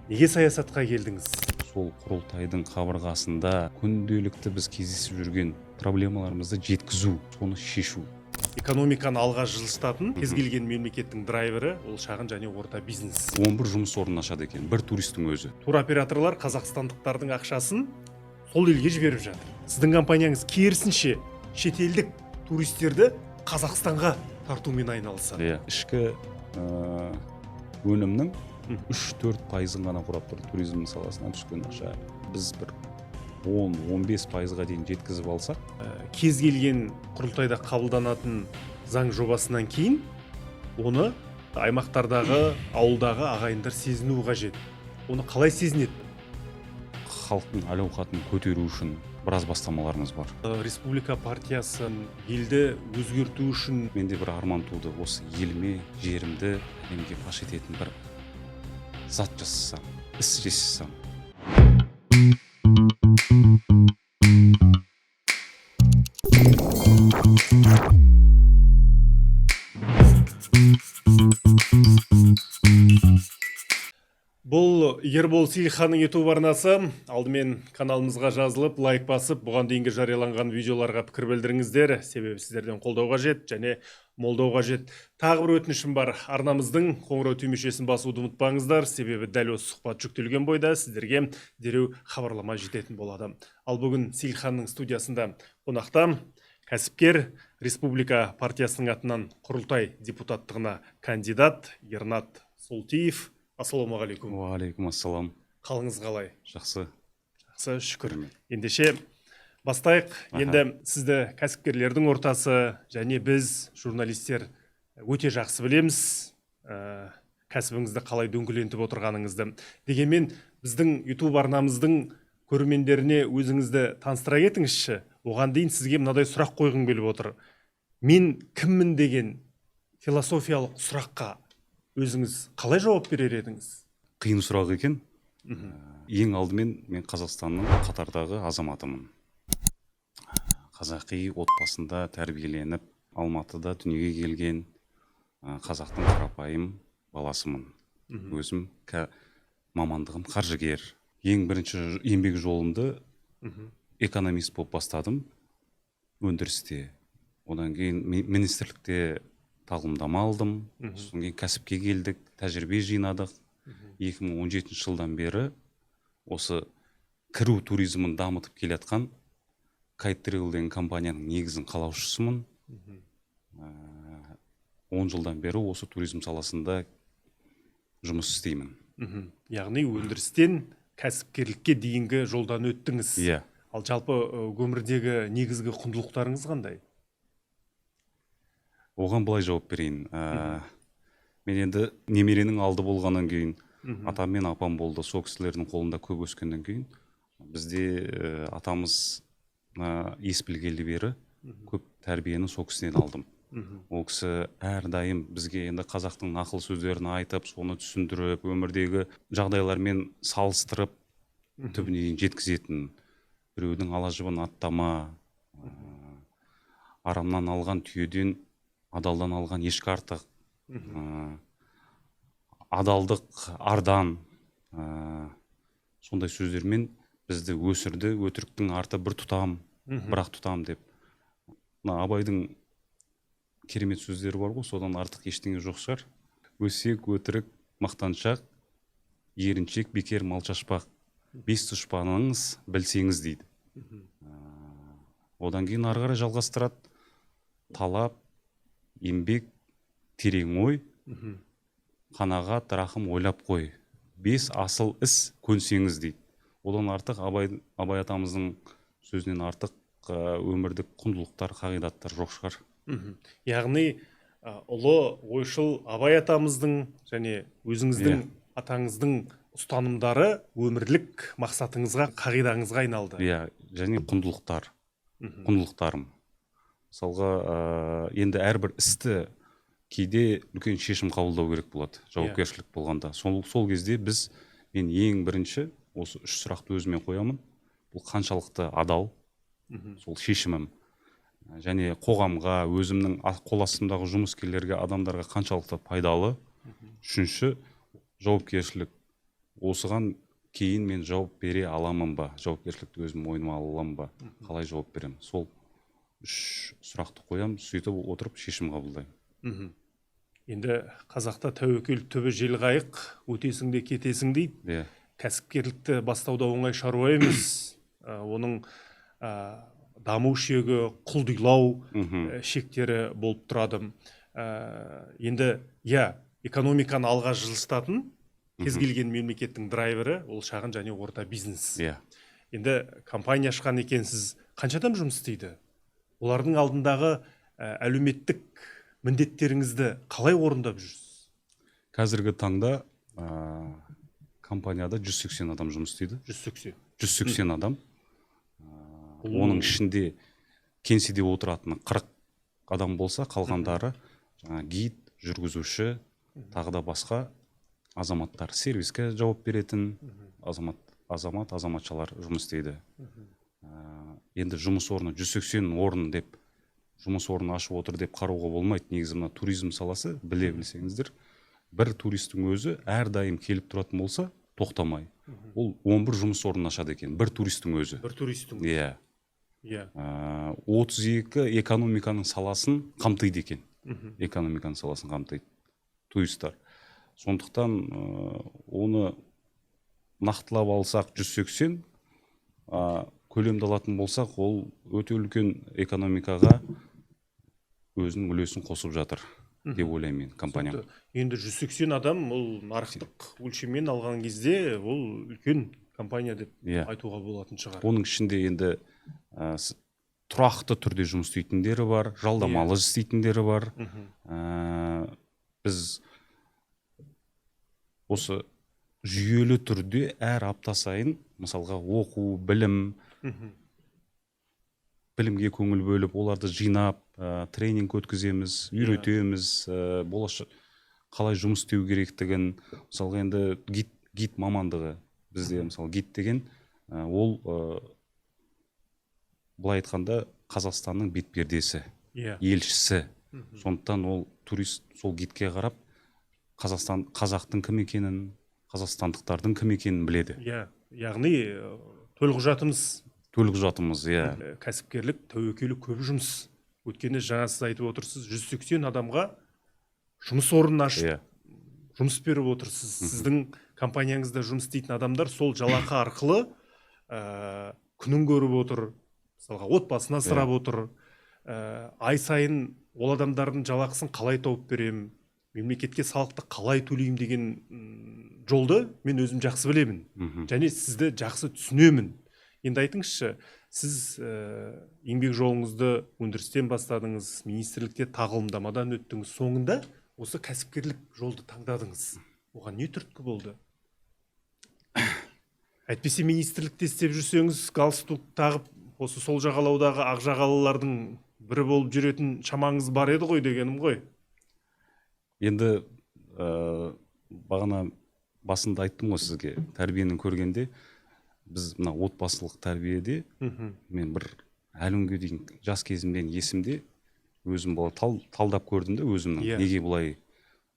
Неге саясатқа келдіңіз? Сол құрылтайдың қабырғасында күнделікті біз кездесіп жүрген проблемаларымызды жеткізу, соны шешу. Экономиканы алға жылжытатын кез келген мемлекеттің драйвері ол шағын және орта бизнес. 11 жұмыс орнын ашады екен бір туристің өзі. Туроператорлар қазақстандықтардың ақшасын сол елге жіберіп жатыр. Сіздің компанияңыз керісінше шетелдік туристерді Қазақстанға тартумен айналысады. Иә, ішкі өнімнің 3-4 пайызын ғана құрап тұр туризм саласынан түскен ақша. Біз бір 10-15 пайызға дейін жеткізіп алсақ. Кез келген құрылтайда қабылданатын заң жобасынан кейін оны аймақтардағы, ауылдағы ағайындар сезіну қажет. Оны қалай сезінеді? Халықтың әл ауқатын көтеру үшін біраз бастамаларымыз бар. Республика партиясы елді өзгерту үшін. Менде бір арман туды: осы еліме, жерімді әлемге паш ететін бір зат жасасам, іс жасасам. Бұл Ербол Сейілханның YouTube арнасы. Алдымен каналымызға жазылып, лайк басып, бұған дейінгі жарияланған видеоларға пікір білдіріңіздер. Себебі сіздерден қолдау қажет және молдау қажет. Тағы бір өтінішім бар. Арнамыздың қоңырау түймешесін басуды ұмытпаңыздар. Себебі дәл осы сұхбат жүктелген бойда сіздерге дереу хабарлама жететін болады. Ал бүгін Сейілханның студиясында қонақта кәсіпкер, Республика партиясының атынан құрылтай депутаттығына кандидат Ернат Солтиев. Ассалаумағалейкум. Уағалейкум ассалам. Қалыңыз қалай? Жақсы. Жақсы, шүкір. Ендеше бастайық. Енді сізді кәсіпкерлердің ортасы және біз журналистер өте жақсы білеміз, кәсібіңізді қалай дөңгелентіп отырғаныңызды. Дегенмен біздің YouTube арнамыздың көрермендеріне өзіңізді таныстыра кетіңізші. Оған дейін сізге мынадай сұрақ қойғым келіп отыр. Мен кіммін деген философиялық сұраққа өзіңіз қалай жауап берер едіңіз? Қиын сұрақ екен. Ең алдымен мен Қазақстанның қатардағы азаматымын. Қазақи отбасында тәрбиеленіп, Алматыда дүниеге келген қазақтың қарапайым баласымын. Өзім мамандығым қаржыгер. Ең бірінші еңбек жолымды экономист болып бастадым өндірісте. Одан кейін министрлікте тағылымдама алдым. Содан кейін кәсіпке келдік, тәжірибе жинадық. 2017 жылдан бері осы кіру туризмін дамытып келе жатқан Кайт Travel деген компанияның негізін қалаушысымын. 10 жылдан бері осы туризм саласында жұмыс істеймін. Яғни өндірістен кәсіпкерлікке дейінгі жолдан өттіңіз. Иә. Ал жалпы өмірдегі негізгі құндылықтарыңыз қандай? Оған былай жауап берейін. Мен енді немеренің алды болғаннан кейін, атам мен апам болды, сол кісілердің қолында көп өскеннен кейін бізде атамыз ес білгелі бері көп тәрбиені сол кісіден алдым. Ол кісі әрдайым бізге енді қазақтың нақыл сөздерін айтып, соны түсіндіріп, өмірдегі жағдайлармен салыстырып, түбіне дейін жеткізетін. Біреудің ала жібін аттама, арамнан алған түйеден адалдан алған ешкі артық, адалдық ардан, сондай сөздермен бізді өсірді. Өтіріктің арты бір тұтам, бір-ақ тұтам деп. Мына Абайдың керемет сөздері бар ғой, содан артық ештеңе жоқ шығар. Өсек, өтірік, мақтаншақ, еріншек, бекер мал шашпақ, бес дұшпаныңыз білсеңіз дейді. Одан кейін ары қарай жалғастырады. Талап, еңбек, терең ой, қанағат, рахым, ойлап қой, бес асыл іс көнсеңіз дейді. Одан артық Абай атамыздың сөзінен артық өмірлік құндылықтар, қағидаттар жоқ шығар. Яғни ұлы ойшыл Абай атамыздың және өзіңіздің атаңыздың ұстанымдары өмірлік мақсатыңызға, қағидаңызға айналды. Иә, және құндылықтар. Құндылықтарым. Мысалға, енді әрбір істі кейде үлкен шешім қабылдау керек болады, жауапкершілік болғанда. Сол кезде мен ең бірінші осы үш сұрақты өзіме қоямын. Бұл қаншалықты адал, сол шешімім. Және қоғамға, өзімнің қол астымдағы жұмыскерлерге, адамдарға қаншалықты пайдалы. Үшінші, жауапкершілік. Осыған кейін мен жауап бере аламын ба, жауапкершілікті өзім мойныма ала аламын ба, қалай жауап беремін? Сол үш сұрақты қоямын, сөйтіп отырып шешім қабылдаймын. Енді қазақта тәуекел түбі жел қайық, өтесің де кетесің дейді. Иә. Кәсіпкерлікті бастауда оңай шаруа емес. Оның даму шегі, құлдилау шектері болып тұрады. Енді иә, экономиканы алға жылжытатын кез келген мемлекеттің драйвері ол шағын және орта бизнес. Иә. Енді компания ашқан екенсіз, қанша адам жұмыс істейді? Олардың алдындағы әлеуметтік міндеттеріңізді қалай орындап жүрсіз? Қазіргі таңда компанияда 180 адам жұмыс істейді. 180. 180 адам. Оның ішінде кеңседе отыратыны 40 адам болса, қалғандары жаңа гид, жүргізуші, тағы да басқа азаматтар, сервиске жауап беретін азамат, азаматшалар жұмыс істейді. Енді жұмыс орны 180 орын деп, жұмыс орнын ашып отыр деп қарауға болмайды. Негізі мына туризм саласы, біле білсеңіздер, бір туристің өзі әрдайым келіп тұратын болса, тоқтамай, ол 11 жұмыс орнын ашады екен, бір туристің өзі. Бір туристің өзі. Иә. Иә. 32 экономиканың саласын қамтиды екен. Экономиканың саласын қамтиды туристар. Сондықтан оны нақтылап алсақ 180, көлемді алатын болсақ, ол өте үлкен экономикаға өзінің үлесін қосып жатыр деп ойлаймын мен компаниям. Енді 180 адам, ол нарықтық өлшеммен алған кезде ол үлкен компания деп айтуға болатын шығар. Оның ішінде енді тұрақты түрде жұмыс істейтіндері бар, жалдамалы істейтіндері бар. Біз осы жүйелі түрде әр апта сайын, мысалға, оқу, білім, білімге көңіл бөліп, оларды жинап, тренинг өткіземіз, үйретеміз, болашақ қалай жұмыс істеу керектігін. Мысалға, енді гид мамандығы бізде, мысалы, гид деген ол былай айтқанда Қазақстанның бет пердесі, елшісі. Сондықтан ол турист сол гидке қарап Қазақстан, қазақтың кім екенін, қазақстандықтардың кім екенін біледі. Иә, яғни төлқұжатымыз. Төлқұжатымыз, иә. Кәсіпкерлік тәуекелі көп жұмыс. Өйткені жаңа сіз айтып отырсыз, 180 адамға жұмыс орнын ашып, жұмыс беріп отырсыз. Сіздің компанияңызда жұмыс істейтін адамдар сол жалақы арқылы күнін көріп отыр, мысалға, отбасын асырап отыр. Ай сайын ол адамдардың жалақысын қалай тауып беремін, мемлекетке салықты қалай төлеймін деген жолды мен өзім жақсы білемін және сізді жақсы түсінемін. Енді айтыңызшы, сіз еңбек жолыңызды өндірістен бастадыңыз, министрлікте тағылымдамадан өттіңіз, соңында осы кәсіпкерлік жолды таңдадыңыз. Оған не түрткі болды? Әйтпесе министрлікте істеп жүрсеңіз, галстук тағып, осы сол жағалаудағы ақ жағалылардың бірі болып жүретін шамаңыз бар еді ғой дегенім ғой. Енді бағана басында айттым ғой сізге, тәрбиені көргенде біз мына отбасылық тәрбиеде мен бір әлі күнге дейін жас кезімнен есімде, өзім бала талдап көрдім де өзімнің неге бұлай.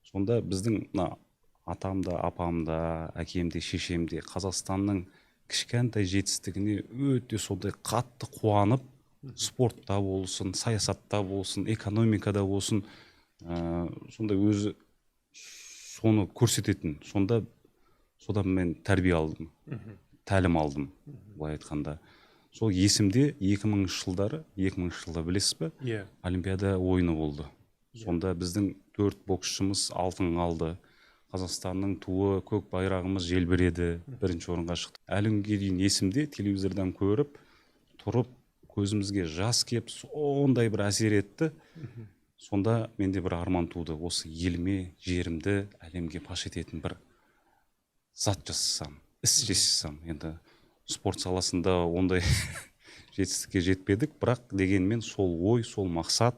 Сонда біздің мына атам да, апам да, әкем де, шешем де Қазақстанның кішкентай жетістігіне өте сондай қатты қуанып, спортта болсын, саясатта болсын, экономикада болсын, сондай өзі соны көрсететін. Сонда содан мен тәрбие алдым, тәлім алдым, былай айтқанда. Сол есімде 2000 жылдары, 2000 жылда білесіз бе? Иә. Олимпиада ойыны болды. Сонда біздің 4 боксшымыз алтын алды. Қазақстанның туы, көк байрағымыз желбіреді, бірінші орынға шықты. Әлі күнге дейін есімде, телевизордан көріп, тұрып, көзімізге жас кеп, сондай бір әсер етті. Сонда менде бір арман туды. Осы еліме, жерімді әлемге паш ететін бір зат жасасам, іс жасасам. Енді спорт саласында ондай жетістікке жетпедік, бірақ дегенмен сол ой, сол мақсат,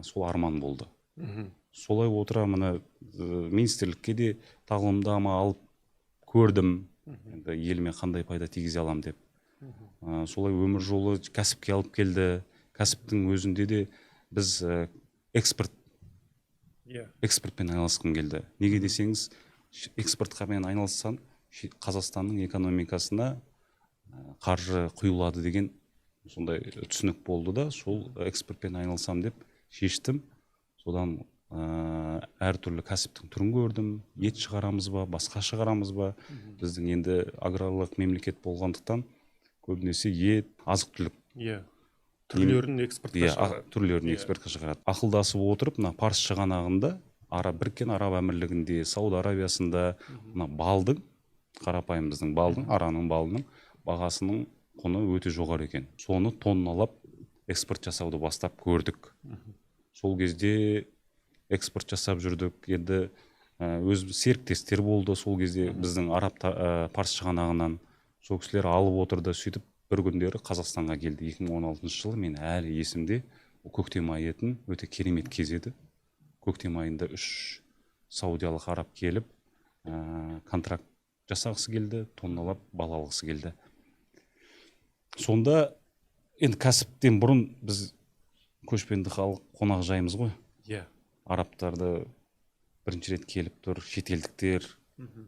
сол арман болды. Солай отыра мына министрлікке де тағылымдама алып көрдім. Енді еліме қандай пайда тигізе аламын деп. Солай өмір жолы кәсіпке алып келді. Кәсіптің өзінде де біз экспортпен айналысқым келді. Неге десеңіз, Экспортқа мен айналыссам, Қазақстанның экономикасына қаржы құйылады деген сондай түсінік болды да, сол экспортпен айналысам деп шештім. Содан әртүрлі кәсіптің түрін көрдім. Ет шығарамыз ба, басқа шығарамыз ба? Біздің енді аграрлық мемлекет болғандықтан көбінесе ет, азық-түлік Иә, түрлерін экспортқа шығарады. Түрлерін экспортқа шығарады. Ақылдасып отырып, мына Парсы шығанағында, Біріккен Араб Әмірлігінде, Сауд Арабиясында мына балдың, қарапайым біздің балдың, араның балының бағасының құны өте жоғары екен. Соны тонналап экспорт жасауды бастап көрдік. Сол кезде экспорт жасап жүрдік. Енді өз серіктестер болды сол кезде біздің араб Парсы шығанағынан. Сол кісілер алып отырды. Сөйтіп бір күндері Қазақстанға келді. 2016 жылы, мен әлі есімде, ол көктем айы етін, өте керемет кез еді. Көктем айында 3 саудиялық араб келіп, контракт жасағысы келді, тонналап бал алғысы келді. Сонда енді кәсіптен бұрын біз көшпенді халық, қонақ жайымыз ғой. Арабтарды бірінші рет келіп тұр, шетелдіктер.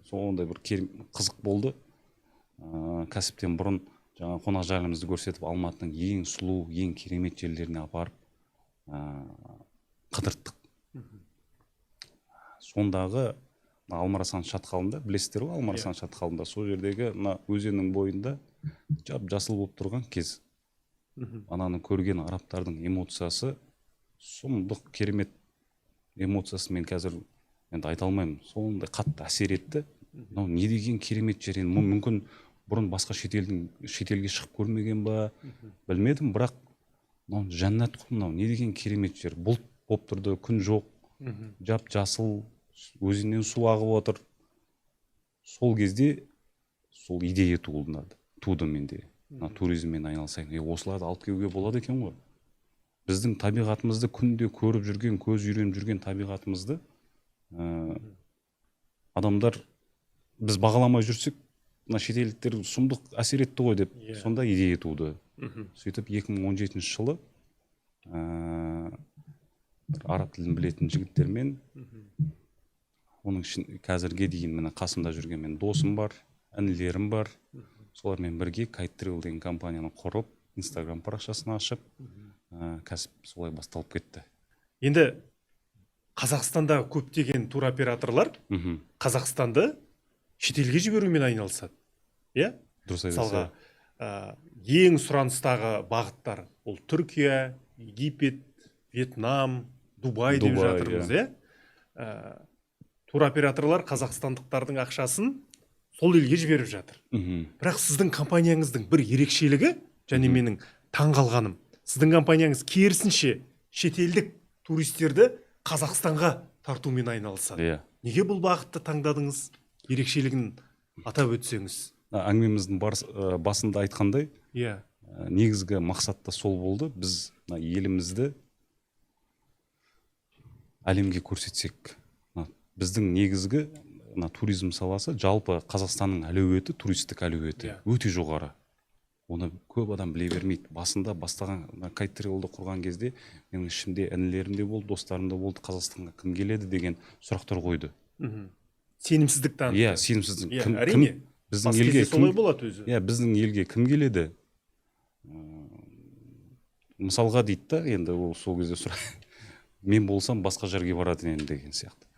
Сондай бір қызық болды. Кәсіптен бұрын жаңа қонақ жайымызды көрсетіп, Алматының ең сұлу, ең керемет жерлеріне апарып, қыдырттық. Сондағы мына Алмарасан шатқалында, білесіздер ғой, Алмарасан шатқалында, сол жердегі мына өзеннің бойында жап жасыл болып тұрған кез. Ананы көрген арабтардың эмоциясы сұмдық, керемет эмоциясы, мен қазір енді айта алмаймын, сондай қатты әсер етті. Мынау не деген керемет жер енді, мүмкін бұрын басқа шетелге шығып көрмеген ба, білмедім, бірақ мынау жәннат қой, мынау не деген керемет жер. Бұлт болып тұрды, күн жоқ, жап жасыл, өзеннен су ағып отыр. Сол кезде сол идея туды менде. Мына туризммен айналысайын, осыларды алып келуге болады екен ғой. Біздің табиғатымызды күнде көріп жүрген, көз үйреніп жүрген табиғатымызды, адамдар біз бағаламай жүрсек, мына шетелдіктер сұмдық әсер етті ғой деп, сонда идея туды. Сөйтіп 2017 жылы, бір араб тілін білетін жігіттермен, оның ішін қазірге дейін міне қасымда жүрген менің досым бар, інілерім бар, солармен бірге Kite Travel деген компанияны құрып, Инстаграм парақшасын ашып, кәсіп солай басталып кетті. Енді Қазақстанда көптеген туроператорлар Қазақстанды шетелге жіберумен айналысады, иә? Дұрыс айтасыз. Мысалға, ең сұраныстағы бағыттар ол Түркия, Египет, Вьетнам, Дубай деп Дубай, жатырмыз, иә. иә? Туроператорлар қазақстандықтардың ақшасын сол елге жіберіп жатыр. Бірақ сіздің компанияңыздың бір ерекшелігі және менің таңғалғаным, сіздің компанияңыз керісінше шетелдік туристерді Қазақстанға тартумен айналысады. Неге бұл бағытты таңдадыңыз? Ерекшелігін атап өтсеңіз. Әңгімеміздің басында айтқандай, негізгі мақсат та сол болды. Біз мына елімізді әлемге көрсетсек, мына біздің негізгі мына туризм саласы, жалпы Қазақстанның әлеуеті, туристік әлеуеті өте жоғары. Оны көп адам біле бермейді. Басында бастаған мына Kite Travel-ды құрған кезде менің ішімде інілерім де болды, достарым да болды, Қазақстанға кім келеді деген сұрақтар қойды. Сенімсіздік танытты. Иә, сенімсіздік. Әрине. Кім, біздің Бас елге кезде солай кім болады өзі. Иә, біздің елге кім келеді? Мысалға дейді да, енді ол сол кезде сұра, мен болсам басқа жерге баратын едім деген сияқты.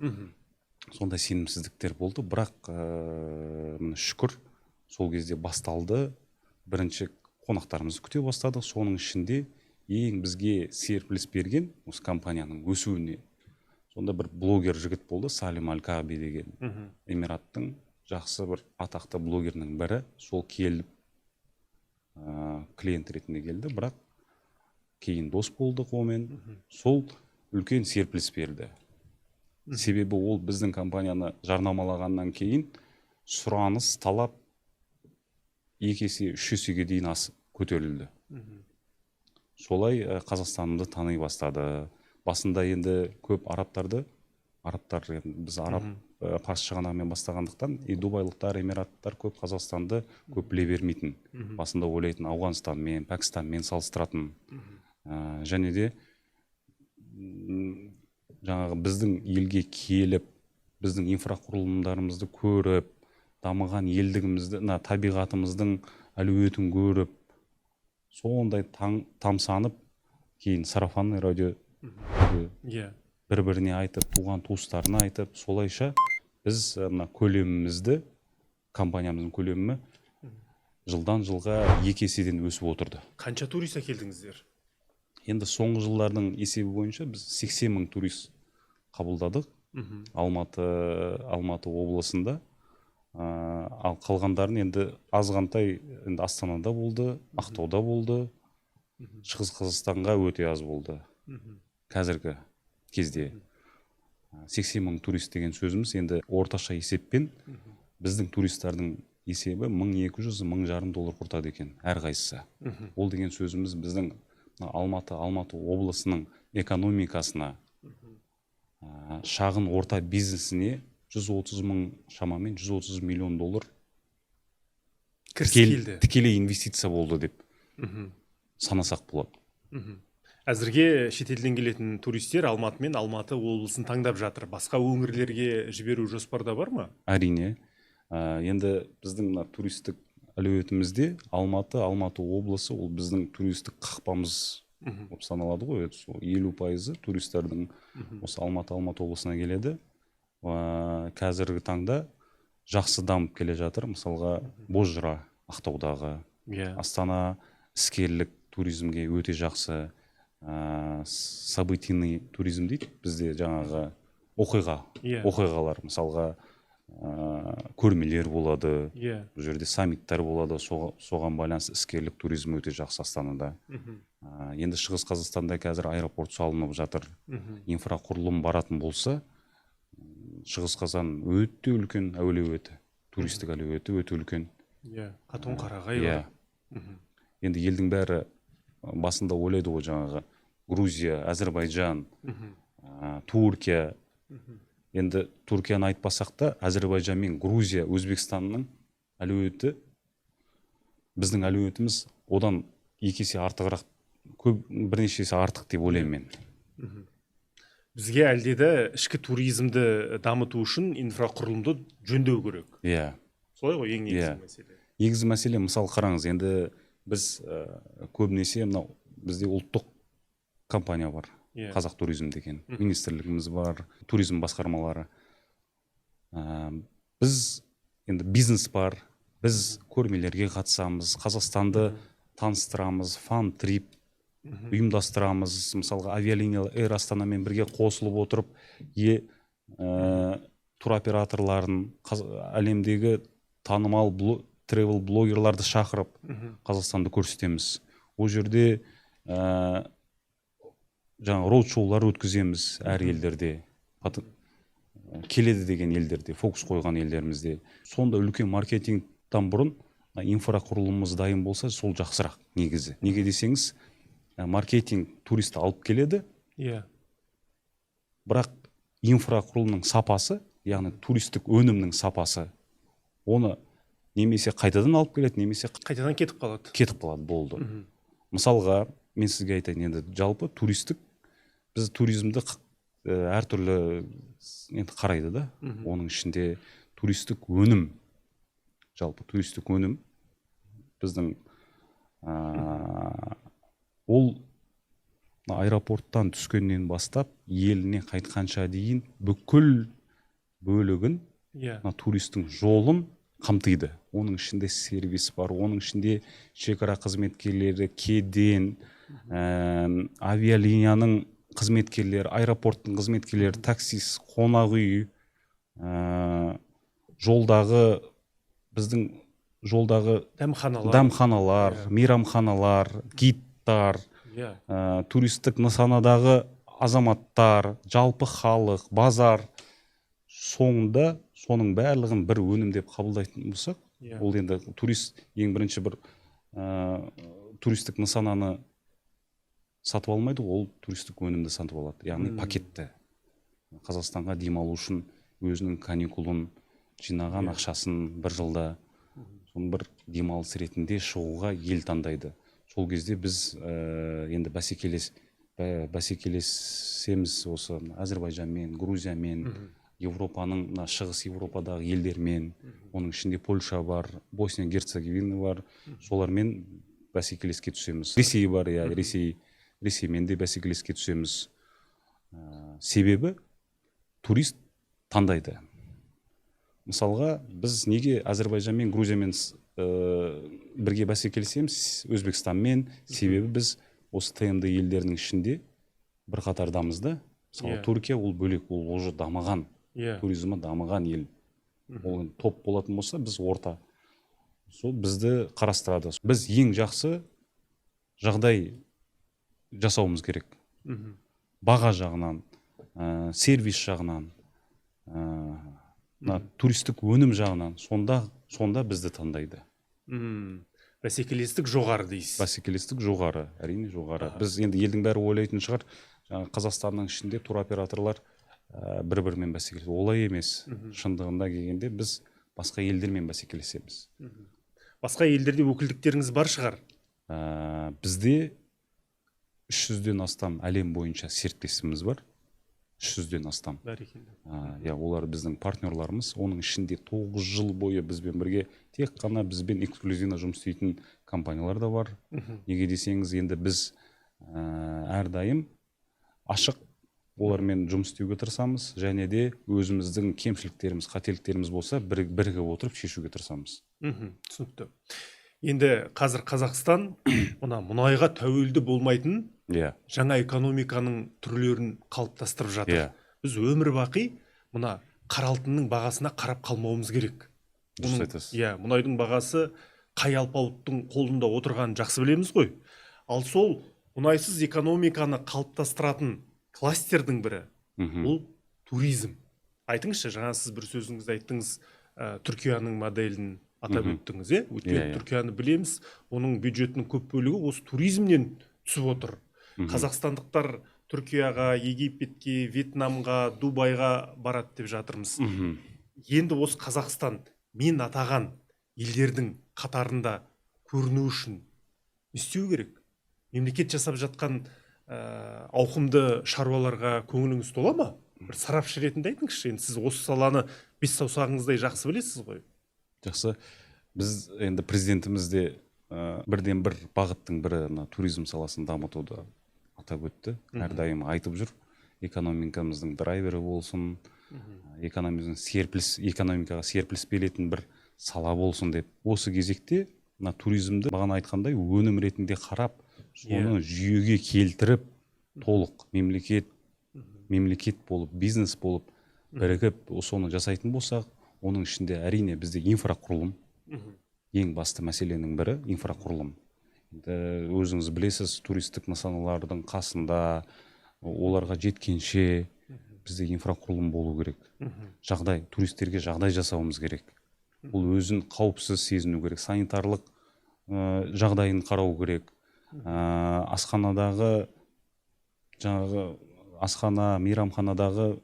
Сондай сенімсіздіктер болды, бірақ міне шүкір, сол кезде басталды. Бірінші қонақтарымызды күте бастадық. Соның ішінде ең бізге серпіліс берген осы компанияның өсуіне сонда бір блогер жігіт болды, Салим Аль-Кааби деген. Эмираттың жақсы бір атақты блогерінің бірі. Сол келіп, клиент ретінде келді, бірақ кейін дос болдық онымен. Сол үлкен серпіліс берді. Себебі ол біздің компанияны жарнамалағаннан кейін сұраныс, талап 2 есе, 3 есеге дейін асып көтерілді. Солай Қазақстанымызды тани бастады. Басында енді көп арабтарды, арабтар енді біз араб, парсы шығанағымен бастағандықтан, и дубайлықтар, эмираттар көп Қазақстанды көп біле бермейтін. Басында ойлайтын Ауғанстанмен, Пәкістанмен салыстыратын. Және де, жаңағы біздің елге келіп Біздің инфрақұрылымдарымызды көріп, дамыған елдігімізді, мына табиғатымыздың әлеуетін көріп, сондай тамсанып, кейін сарафанный радио бір біріне айтып, туған туыстарына айтып, солайша біз мына көлемімізді, компаниямыздың көлемі жылдан жылға 2 еседен өсіп отырды. Қанша турист әкелдіңіздер? Енді соңғы жылдардың есебі бойынша біз 80 мың турист қабылдадық. Алматы облысында. Ал қалғандарын енді азғантай енді Астанада болды, Ақтауда болды, Шығыс Қазақстанға өте аз болды. Қазіргі кезде 80 мың турист деген сөзіміз енді орташа есеппен біздің туристардың есебі мың екі жүз, мың жарым доллар құртады екен әрқайсысы. Ол деген сөзіміз біздің Алматы облысының экономикасына, шағын орта бизнесіне 130 мың, шамамен 130 миллион доллар кіріс келді. Тікелей инвестиция болды деп санасақ болады. Әзірге шетелден келетін туристер Алматы мен Алматы облысын таңдап жатыр. Басқа өңірлерге жіберу жоспарда бар ма? Әрине. Енді біздің мына туристік әлеуетімізде Алматы облысы ол біздің туристік қақпамыз болып саналады ғой. Это сол 50% туристердің осы Алматы облысына келеді. Қазіргі таңда жақсы дамып келе жатыр. Мысалға, Бозжыра Ақтаудағы, Астана іскерлік туризмге өте жақсы, событийный туризм дейді бізде, жаңағы оқиғалар, мысалға, көрмелер болады, бұл жерде саммиттер болады, соған байланысты іскерлік туризм өте жақсы Астанада. Енді Шығыс Қазақстанда қазір аэропорт салынып жатыр. Инфрақұрылым баратын болса, Шығыс Қазақстан өте үлкен әлеуеті, туристік әлеуеті өте үлкен. Қатон-Қарағай бар. Енді елдің бәрі басында ойлайды ғой, жаңағы Грузия, Әзірбайжан, Түркия. Енді Түркияны айтпасақ та, Әзірбайжан мен Грузия, Өзбекстанның әлеуеті, біздің әлеуетіміз одан екі есе артығырақ, көп, бірнеше есе артық деп ойлаймын мен. Бізге әлде де ішкі туризмді дамыту үшін инфрақұрылымды жөндеу керек. Солай ғой, ең негізгі мәселе. Негізгі мәселе, мысалы, қараңыз, енді біз көбінесе мынау бізде ұлттық компания бар. Қазақ туризм деген министрлігіміз бар, туризм басқармалары. Біз енді бизнес бар, біз көрмелерге қатысамыз, Қазақстанды таныстырамыз, фан-трип ұйымдастырамыз. Мысалға, авиалиния Эйр Астанамен бірге қосылып отырып, туроператорларын, әлемдегі танымал тревел блогерларды шақырып, Қазақстанды көрсетеміз. Ол жерде жаңа роуд-шоулар өткіземіз әр елдерде. Келеді деген елдерде, фокус қойған елдерімізде. Сонда үлкен маркетингтан бұрын инфрақұрылымымыз дайын болса, сол жақсырақ негізі. Неге десеңіз, маркетинг туристі алып келеді. Бірақ инфрақұрылымның сапасы, яғни туристік өнімнің сапасы, оны немесе қайтадан алып келеді, немесе қайтадан кетіп қалады. Кетіп қалады, болды. Мысалға, мен сізге айтайын, енді жалпы туристік, біз туризмді әртүрлі енді қарайды да. Оның ішінде туристік өнім, жалпы туристік өнім біздің, ол аэропорттан түскеннен бастап еліне қайтқанша дейін бүкіл бөлігін, мына туристің жолын қамтиды. Оның ішінде сервис бар, оның ішінде шекара қызметкерлері, кеден, авиалинияның қызметкерлері, аэропорттың қызметкерлері, таксист, қонақ үй, жолдағы, біздің жолдағы дәмханалар, дәмханалар, мейрамханалар, гидтар, туристік нысанадағы азаматтар, жалпы халық, базар. Соңында соның барлығын бір өнім деп қабылдайтын болсақ, ол енді турист ең бірінші бір, туристік нысананы сатып алмайды, ол туристік өнімді сатып алады, яғни пакетті. Қазақстанға демалу үшін өзінің каникулын жинаған ақшасын бір жылда соны бір демалыс ретінде шығуға ел таңдайды. Сол кезде біз, енді бәсекелесеміз осы Әзірбайжанмен, Грузиямен, Европаның, мына Шығыс Европадағы елдермен, оның ішінде Польша бар, Босния Герцеговина бар, солармен бәсекелеске түсеміз. Ресей бар, иә, Ресеймен де бәсекелеске түсеміз. Себебі турист таңдайды. Мысалға, біз неге Әзірбайжанмен, Грузиямен бірге бәсекелесеміз, Өзбекстанмен? Себебі біз осы ТМД елдерінің ішінде бір қатардамыз да. Мысалы, Түркия ол бөлек, ол уже дамыған, туризмі дамыған ел. Ол енді топ болатын болса, біз орта. Сол бізді қарастырады. Біз ең жақсы жағдай жасауымыз керек. Баға жағынан, сервис жағынан, мына туристік өнім жағынан, сонда бізді таңдайды. Бәсекелестік жоғары дейсіз. Бәсекелестік жоғары, әрине жоғары. Біз енді елдің бәрі ойлайтын шығар, жаңағы Қазақстанның ішінде туроператорлар бір-бірімен бәсекелеседі. Олай емес. Шындығында келгенде біз басқа елдермен бәсекелесеміз. Басқа елдерде өкілдіктеріңіз бар шығар? Бізде 300-ден астам әлем бойынша серіктесіміз бар. 300-ден астам. Бәрекелді. Иә, олар біздің партнерларымыз. Оның ішінде 9 жыл бойы бізбен бірге, тек қана бізбен эксклюзивно жұмыс істейтін компаниялар да бар. Неге десеңіз, енді біз әрдайым ашық олармен жұмыс істеуге тырысамыз, және де өзіміздің кемшіліктеріміз, қателіктеріміз болса, бірігіп отырып шешуге тырысамыз. Түсінікті. Енді қазір Қазақстан мына мұнайға тәуелді болмайтын жаңа экономиканың түрлерін қалыптастырып жатыр. Біз өмір бақи мына қара алтынның бағасына қарап қалмауымыз керек. Дұрыс айтасыз. Иә, мұнайдың бағасы қай алпауыттың қолында отырғанын жақсы білеміз ғой. Ал сол мұнайсыз экономиканы қалыптастыратын кластердің бірі бұл туризм. Айтыңызшы, жаңа сіз бір сөзіңізде айттыңыз, Түркияның моделін атап өттіңіз, иә? Өйткені Иә, иә. Түркияны білеміз, оның бюджетінің көп бөлігі осы туризмнен түсіп отыр. Қазақстандықтар Түркияға, Египетке, Вьетнамға, Дубайға барады деп жатырмыз. Енді осы Қазақстан мен атаған елдердің қатарында көріну үшін не істеу керек? Мемлекет жасап жатқан ауқымды шаруаларға көңіліңіз тола ма? Бір сарапшы ретінде айтыңызшы, енді сіз осы саланы бес саусағыңыздай жақсы білесіз ғой. Жақсы. Біз енді президентіміз де бірден бір бағыттың бірі мына туризм саласын дамытуды атап өтті. Әрдайым айтып жүр. Экономикамыздың драйвері болсын, экономикамыздың серпіліс, экономикаға серпіліс беретін бір сала болсын деп. Осы кезекте мына туризмді бағана айтқандай өнім ретінде қарап, соны жүйеге келтіріп, толық мемлекет болып, бизнес болып бірігіп соны жасайтын болсақ, оның ішінде әрине бізде инфрақұрылым ең басты мәселенің бірі инфрақұрылым. Енді өзіңіз білесіз, туристік нысаналардың қасында оларға жеткенше бізде инфрақұрылым болу керек. Жағдай, туристерге жағдай жасауымыз керек. Ол өзін қауіпсіз сезіну керек, санитарлық жағдайын қарау керек. Асханадағы жаңағы асхана, мейрамханадағы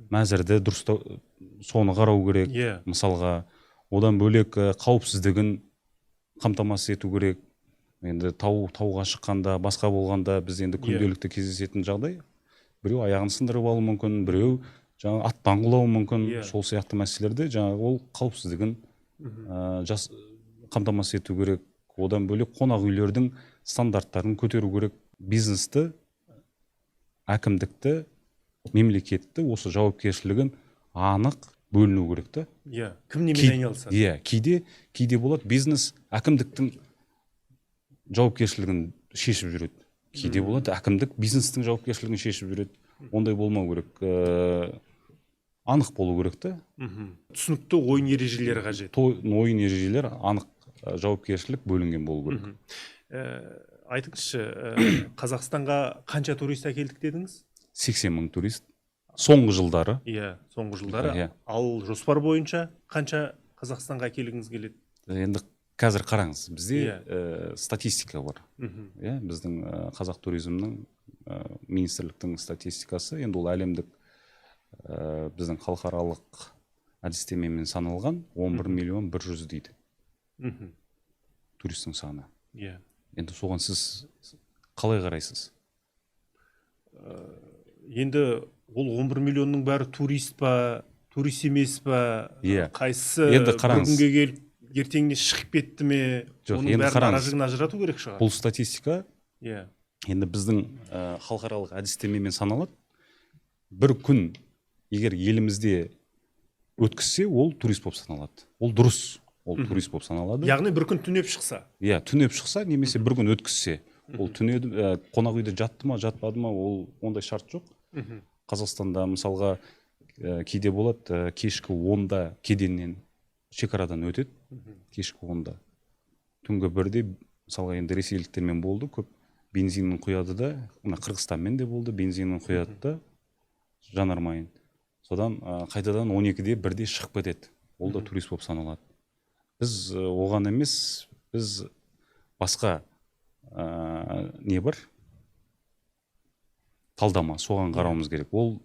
мәзірді дұрыстау, соны қарау керек. Мысалға, одан бөлек, қауіпсіздігін қамтамасыз ету керек. Енді тауға шыққанда, басқа болғанда біз енді күнделікті кездесетін жағдай, біреу аяғын сындырып алуы мүмкін, біреу жаңағы аттан құлауы мүмкін. Сол сияқты мәселелерде жаңағы ол қауіпсіздігін, қамтамасыз ету керек. Одан бөлек қонақ үйлердің стандарттарын көтеру керек. Бизнесті, әкімдікті, мемлекетті осы жауапкершілігін анық бөліну керек та. Иә, кім немен айналысады? Иә, кейде болады бизнес әкімдіктің жауапкершілігін шешіп жүреді. Кейде болады әкімдік бизнестің жауапкершілігін шешіп жүреді. Ондай болмау керек. Анық болу керек та. Түсінікті ойын ережелері қажет. Ойын ережелері анық, жауапкершілік бөлінген болу керек. Айтыңызшы, Қазақстанға қанша турист әкелдік дедіңіз? 80 мың турист. Соңғы жылдары. Иә, соңғы жылдары. Иә. Ал жоспар бойынша қанша Қазақстанға әкелгіңіз келеді? Енді қазір қараңыз, бізде, статистика бар. Иә, біздің, қазақ туризмнің, министрліктің статистикасы, енді ол әлемдік, біздің халықаралық әдістемемен саналған он бір миллион бір жүз дейді. Туристің саны. Енді соған сіз қалай қарайсыз? Енді ол 11 миллионның бәрі турист па, турист емес па? Иә. Қайсысы Енді бір қараңыз. күнге келіп, ертеңіне шығып кетті ме? Жоқ, Оның енді бәрін қараңыз. ара жігін ажырату керек шығар. Бұл статистика енді біздің халықаралық әдістемемен саналады. Бір күн егер елімізде өткізсе, ол турист болып саналады. Ол дұрыс, ол турист болып саналады. Яғни бір күн түнеп шықса. Иә, түнеп шықса немесе бір күн өткізсе. Ол түнеді, қонақ үйде жатты ма, жатпады ма, ол ондай шарт жоқ. Қазақстанда мысалға кейде болады, кешкі 10-да кеденнен, шекарадан өтеді, кешкі 10-да, түнгі 1-де. Мысалға, енді ресейліктермен болды көп, бензинін құяды да, мына Қырғызстанмен де болды, бензинін құяды да, жанармайын, содан қайтадан 12-де, 1-де шығып кетеді. Ол да турист болып саналады. Біз оған емес, біз басқа не бар, талдама, соған қарауымыз керек. Ол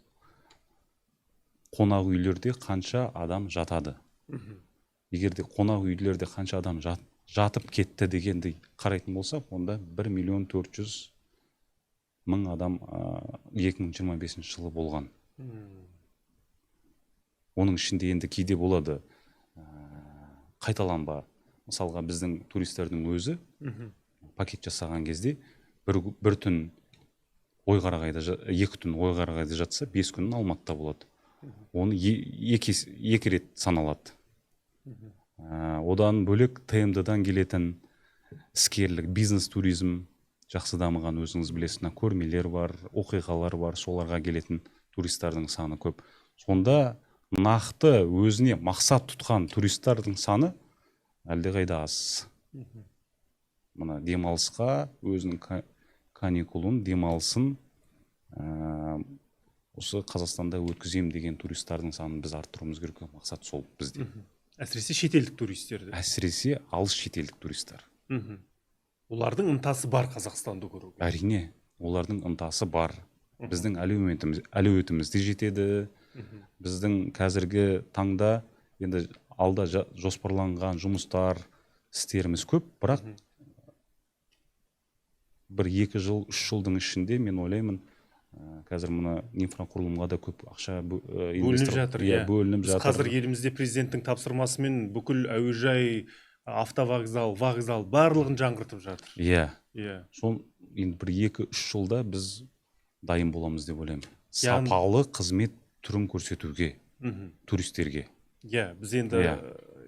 қонақ үйлерде қанша адам жатады. Егер де қонақ үйлерде қанша адам жатып кетті дегенді қарайтын болсақ, онда 1 400 000 адам 2025 жылы болған. Оның ішінде енді кейде болады қайталанба. Мысалға, біздің туристердің өзі пакет жасаған кезде бір түн Ойқарағайда, 2 түн Ойқарағайда жатса, 5 күнін Алматыда болады. Оны екі рет саналады. Одан бөлек ТМД-дан келетін іскерлік бизнес туризм жақсы дамыған, өзіңіз білесіз. Мына көрмелер бар, оқиғалар бар, соларға келетін туристардың саны көп. Сонда нақты өзіне мақсат тұтқан туристардың саны әлдеқайда аз. Мына демалысқа, өзінің каникулын, демалысын осы Қазақстанда өткіземін деген туристардың санын біз арттыруымыз керек. Мақсат сол бізде. Әсіресе шетелдік туристерді. Әсіресе алыс шетелдік туристер. Олардың ынтасы бар Қазақстанды көруге. Әрине, олардың ынтасы бар. Біздің әлеуетіміз де жетеді. Біздің қазіргі таңда енді алда жоспарланған жұмыстар, істеріміз көп, бірақ бір 2 жыл, 3 жылдың ішінде мен ойлаймын, қазір мына инфрақұрылымға да көп ақша Бөлініп жатыр. Иә, бөлініп Біз жатыр. қазір елімізде президенттің тапсырмасымен бүкіл әуежай, автовокзал, вокзал, барлығын жаңғыртып жатыр. Иә. Сол енді бір 2-3 жылда біз дайын боламыз деп ойлаймын сапалы қызмет түрін көрсетуге туристерге. Иә, біз енді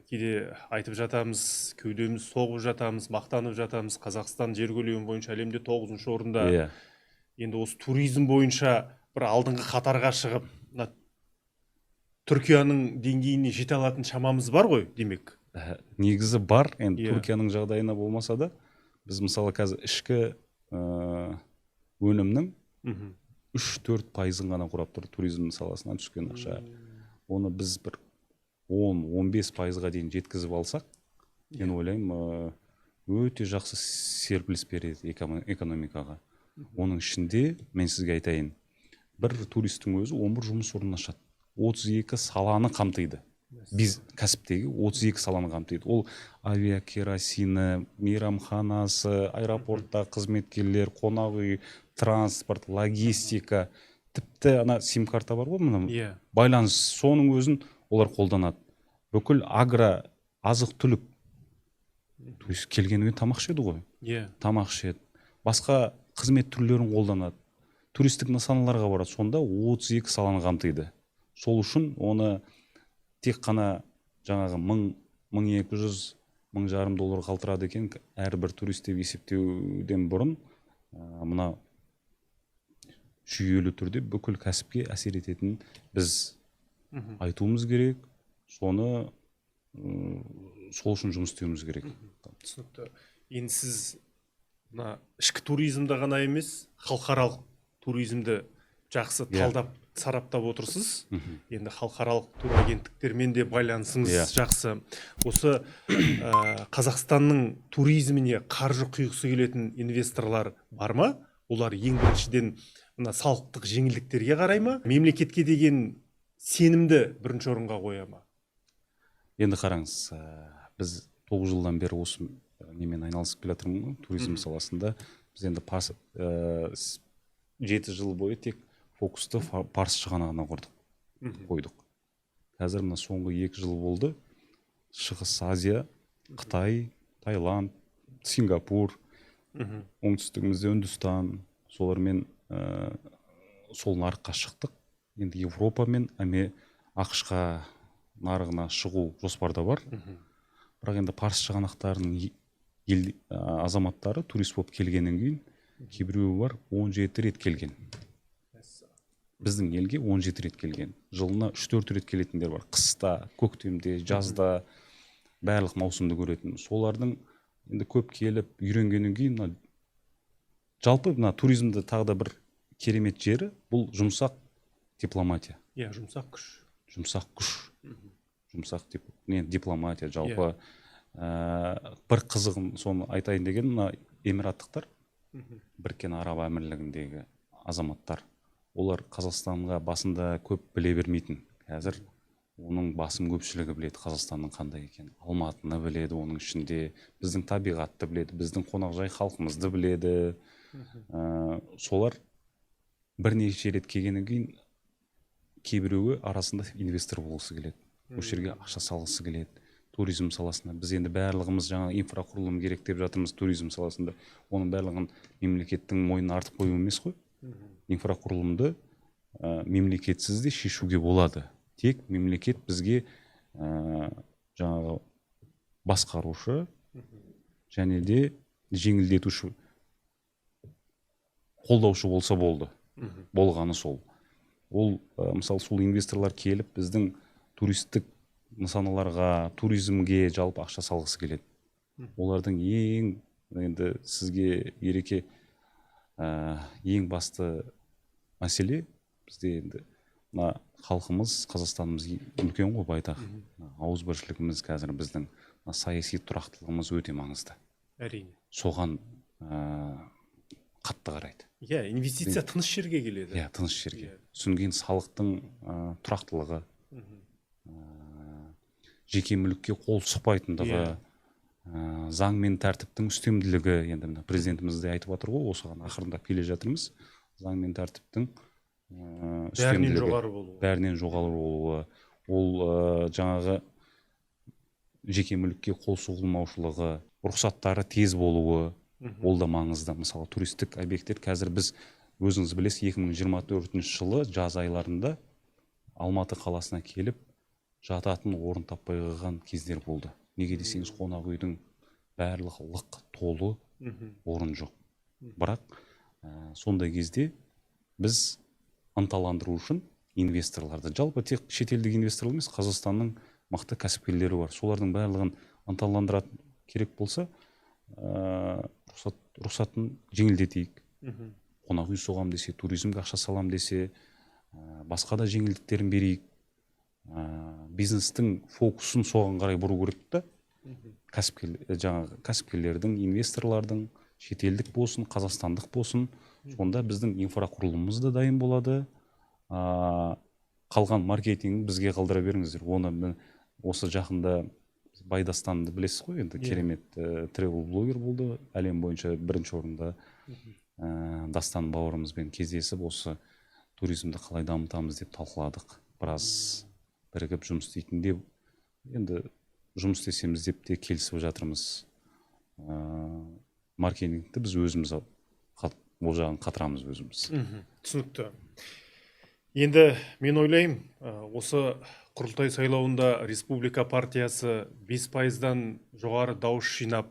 кейде айтып жатамыз, кеудеміз соғып жатамыз, мақтанып жатамыз: Қазақстан жер көлемі бойынша әлемде тоғызыншы орында. Енді осы туризм бойынша бір алдыңғы қатарға шығып, мына Түркияның деңгейіне жете алатын шамамыз бар ғой, демек. Негізі бар енді. Түркияның жағдайына болмаса да, біз мысалы қазір ішкі өнімнің 3-4 пайызын ғана құрап тұр туризм саласынан түскен ақша. Оны біз бір 10-15 пайызға дейін жеткізіп алсақ, мен ойлаймын, өте жақсы серпіліс береді экономикаға. Оның ішінде мен сізге айтайын, бір туристің өзі 11 жұмыс орнын ашады, 32 саланы қамтиды. Біз кәсіптегі 32 саланы қамтиды. Ол авиакеросині, мейрамханасы, аэропортта қызметкерлер, қонақ үй, транспорт, логистика, тіпті ана сим карта бар ғой мына, байланыс, соның өзін олар қолданады. Бүкіл агро, азық түлік турист келгеннен кейін тамақ ішеді ғой. Тамақ ішеді, басқа қызмет түрлерін қолданады, туристік нысаналарға барады. Сонда 32 саланы қамтиды. Сол үшін оны тек қана жаңағы 1000, 1200, 1500 доллар қалтырады екен әрбір турист деп есептеуден бұрын, мына жүйелі түрде бүкіл кәсіпке әсер ететінін біз айтуымыз керек. Соны сол үшін жұмыс істеуіміз керек. Түсінікті. Енді сіз мына ішкі туризмді ғана емес, халықаралық туризмді жақсы талдап, сараптап отырсыз. Енді халықаралық турагенттіктермен де байланысыңыз жақсы. Осы Қазақстанның туризміне қаржы құйғысы келетін инвесторлар бар ма? Олар ең біріншіден мына салықтық жеңілдіктерге қарай ма, мемлекетке деген сенімді бірінші орынға қоя ма? Енді қараңыз, біз 9 жылдан бері осы немен айналысып келе жатырмын ғой, туризм саласында. Біз енді 7 жыл бойы тек фокусты Парсы шығанағына құрдық, қойдық. Қазір мына соңғы 2 жыл болды, Шығыс Азия, Қытай, Таиланд, Сингапур, оңтүстігімізде Үндістан, солармен сол нарыққа шықтық. Енді Европа мен АҚШ-қа нарығына шығу жоспарда бар. Бірақ енді Парсы шығанақтарының ел азаматтары турист болып келгеннен кейін кейбіреуі бар 17 рет келген. Біздің елге 17 рет келген. Жылына 3-4 рет келетіндер бар. Қыста, көктемде, жазда барлық маусымды көретін. Солардың енді көп келіп үйренгеннен кейін мына жалпы мына туризмді тағы да бір керемет жері бұл жұмсақ дипломатия. Иә, жұмсақ күш. Жұмсақ күш. Жұмсақ дипломатия жалпы. Бір қызығын соны айтайын деген, мына Эмираттықтар, Біріккен Араб Әмірлігіндегі азаматтар, олар Қазақстанға басында көп біле бермейтін. Қазір оның басым көпшілігі біледі Қазақстанның қандай екенін. Алматыны біледі, оның ішінде біздің табиғатты біледі, біздің қонақжай халқымызды біледі. Солар бірнеше рет келгеннен кейін кейбіреуі арасында инвестор болғысы келеді. Осы жерге ақша салғысы келеді. Туризм саласына біз енді барлығымыз жаңа инфрақұрылым керек деп жатырмыз туризм саласында. Оның барлығын мемлекеттің мойнына артып қою емес қой. Инфрақұрылымды мемлекетсіз де шешуге болады. Тек мемлекет бізге жаңағы басқарушы және де жеңілдетуші, қолдаушы болса болды. Болғаны сол. Ол мысалы сол инвесторлар келіп біздің туристік нысаналарға, туризмге жалпы ақша салғысы келеді. Олардың ең енді сізге ереке ең басты мәселе бізде енді мына халқымыз, Қазақстанымыз үлкен ғой, байтақ. Ауызбіршілігіміз қазір біздің мына саяси тұрақтылығымыз өте маңызды. Әрине. Соған қатты қарайды. Иә, инвестиция тыныш жерге келеді. Иә, тыныш жерге. Содан кейін салықтың тұрақтылығы, жеке мүлікке қол сұқпайтындығы, заң мен тәртіптің үстемділігі. Енді мына президентіміз де айтып жатыр ғой, осыған ақырындап келе жатырмыз. Заң мен тәртіптің бәрінен үстемділігі, жоғары болуы. Бәрінен жоғары болуы. Ол жаңағы жеке мүлікке қол сұғылмаушылығы, рұқсаттары тез болуы, ол да маңызды. Мысалы, туристік объекттер қазір біз өзіңіз білесіз, 2024 жылы жаз айларында Алматы қаласына келіп жататын орын таппай қалған кездер болды. Неге десеңіз, қонақ үйдің барлығы лық толы, орын жоқ. Бірақ сондай кезде біз ынталандыру үшін инвесторларды, жалпы тек шетелдік инвесторлар емес, Қазақстанның мықты кәсіпкерлері бар. Солардың барлығын ынталандыратын керек болса, рұқсатын жеңілдетейік. Қонақ үй соғам десе, туризмге ақша салам десе, басқа да жеңілдіктерін берейік. Бизнестің фокусын соған қарай бұру керек та. Жаңағы кәсіпкерлердің, инвесторлардың, шетелдік болсын, қазақстандық болсын, сонда біздің инфрақұрылымымыз да дайын болады. Қалған маркетинг бізге қалдыра беріңіздер. Оны осы жақында Байдастанды білесіз ғой, енді керемет тревел блогер болды, әлем бойынша бірінші орында. Дастан бауырымызбен кездесіп, осы туризмді қалай дамытамыз деп талқыладық. Біраз бірігіп жұмыс істейтін деп, енді жұмыс істесеміз деп те келісіп жатырмыз. Маркетингті біз өзіміз ол жағын қатырамыз өзіміз. Түсінікті. Енді мен ойлаймын, осы құрылтай сайлауында Республика партиясы 5%-дан жоғары дауыс жинап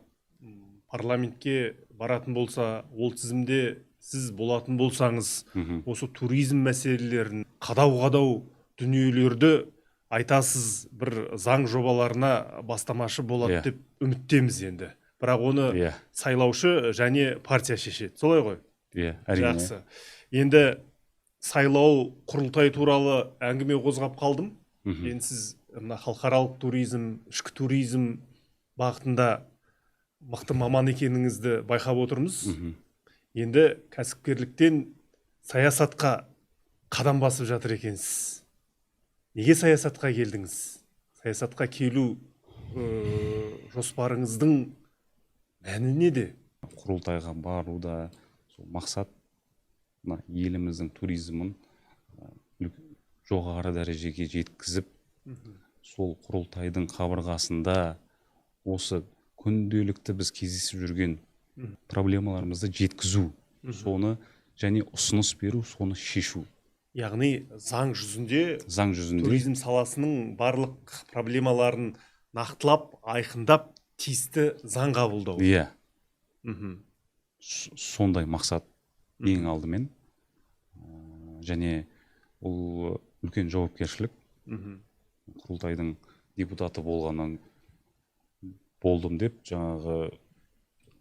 парламентке баратын болса, ол тізімде сіз болатын болсаңыз, осы туризм мәселелерін, қадау-қадау дүниелерді айтасыз, бір заң жобаларына бастамашы болады деп үміттеміз енді. Бірақ оны сайлаушы және партия шешеді. Солай ғой? Иә, әрине. Жақсы. Енді сайлау, құрылтай туралы әңгіме қозғап қалдым. Енді сіз мына халықаралық туризм, ішкі туризм бағытында мықты маман екеніңізді байқап отырмыз. Енді кәсіпкерліктен саясатқа қадам басып жатыр екенсіз. Неге саясатқа келдіңіз? Саясатқа келу жоспарыңыздың мәні неде? Құрылтайға баруда сол мақсат мына еліміздің туризмін жоғары дәрежеге жеткізіп, Сол құрылтайдың қабырғасында осы күнделікті біз кездесіп жүрген проблемаларымызды жеткізу, соны және ұсыныс беру, соны шешу. Яғни заң жүзінде туризм саласының барлық проблемаларын нақтылап, айқындап, тиісті заң қабылдау. Иә. Сондай мақсат ең алдымен. Және ол үлкен жауапкершілік. Құрылтайдың депутаты болғаннан болдым деп жаңағы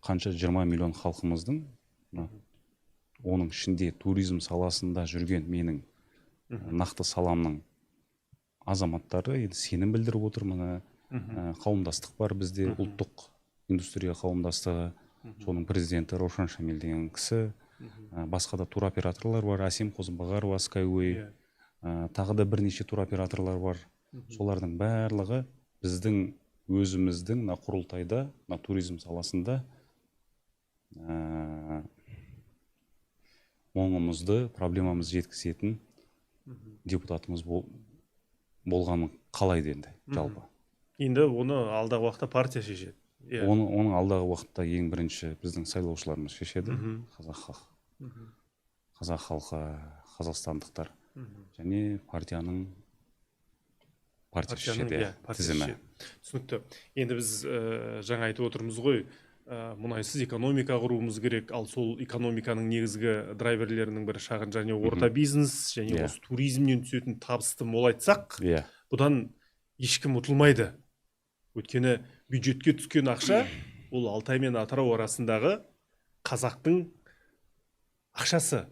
қанша 20 миллион халқымыздың, оның ішінде туризм саласында жүрген менің нақты саламның азаматтары енді сенім білдіріп отыр. Мына қауымдастық бар бізде, ұлттық индустрия қауымдастығы, соның президенті Раушан Шамиль деген кісі, басқа да туроператорлар бар, Әсем Қозыбағарова, Skyway, тағы да бірнеше туроператорлар бар. Солардың барлығы біздің өзіміздің мына құрылтайда, мына туризм саласында мұңымызды, проблемамызды жеткізетін депутатымыз болғанын қалайды енді жалпы. Енді оны алдағы уақытта партия шешеді. Оның алдағы уақытта ең бірінші біздің сайлаушыларымыз шешеді. Қазақ халқы, қазақстандықтар және партияның партия шешеді тізімі. Түсінікті. Енді біз жаңа айтып отырмыз ғой, мұнайсыз экономика құруымыз керек, ал сол экономиканың негізгі драйверлерінің бірі шағын және орта бизнес және осы туризмнен түсетін табысты молайтсақ, бұдан ешкім ұтылмайды. Өйткені бюджетке түскен ақша ол Алтай мен Атырау арасындағы қазақтың ақшасы.